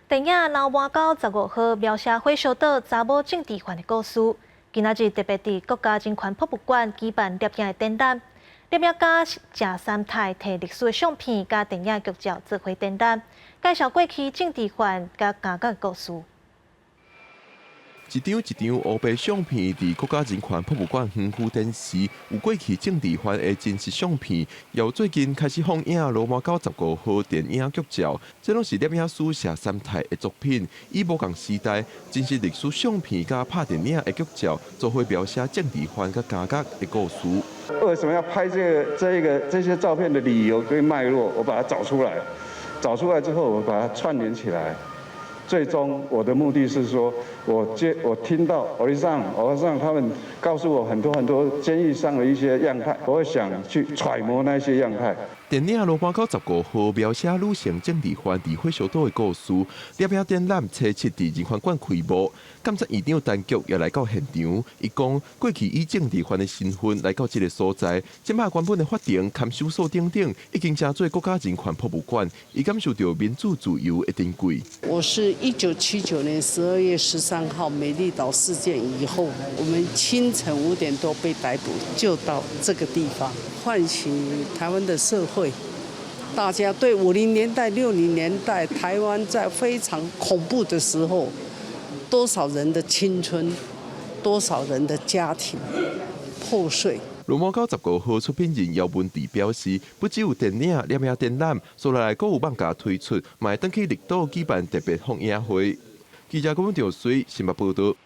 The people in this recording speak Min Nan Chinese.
電影《流麻溝十五號》描寫火燒島查某政治犯的故事。今仔日特別佇國家人權博物館舉辦攝影的展覽，攝影家謝三泰提歷史的相片佮電影劇照做伙展覽，介紹過去政治犯佮監獄的故事。一張一張烏白相片，佇國家人權博物館園區展示，有過去政治犯的真實相片，由最近開始放映《流麻溝十五號》電影劇照，這攏是攝影師謝三泰的作品，以無仝時代真實歷史相片佮拍電影的劇照，做伙描寫政治犯佮監獄的故事。為什麼要拍這個、這一個、這些照片的理由跟脈絡，我把它找出來，找出來之後，我把它串聯起來。最終我的目的是說，我聽到歐里桑、歐里桑他們告訴我很多很多監獄上的一些樣態，我會想去揣摩那些樣態。電影《流麻溝十五號》描寫女性政治犯佇火燒島的故事。攝影展覽初七佇人權館開幕，監察院長陳菊也來到現場。伊講過去以政治犯的身份來到這个所在，這擺原本的法庭、看守所等等，已經成做國家人權博物館。伊感受著民主自由的珍貴。我是1979年12月13號美麗島事件以後，我們清晨5點多被逮捕，就到這個地方，喚醒台灣的社會。大家對50年代、60年代台灣在非常恐怖的時候，多少人的青春，多少人的家庭破碎。流麻溝十五號出品人姚文智表示，不只有電影、攝影展覽，接落來閣有網架推出，嘛會轉去綠島舉辦特別放映會。記者郭文兆水新北報道。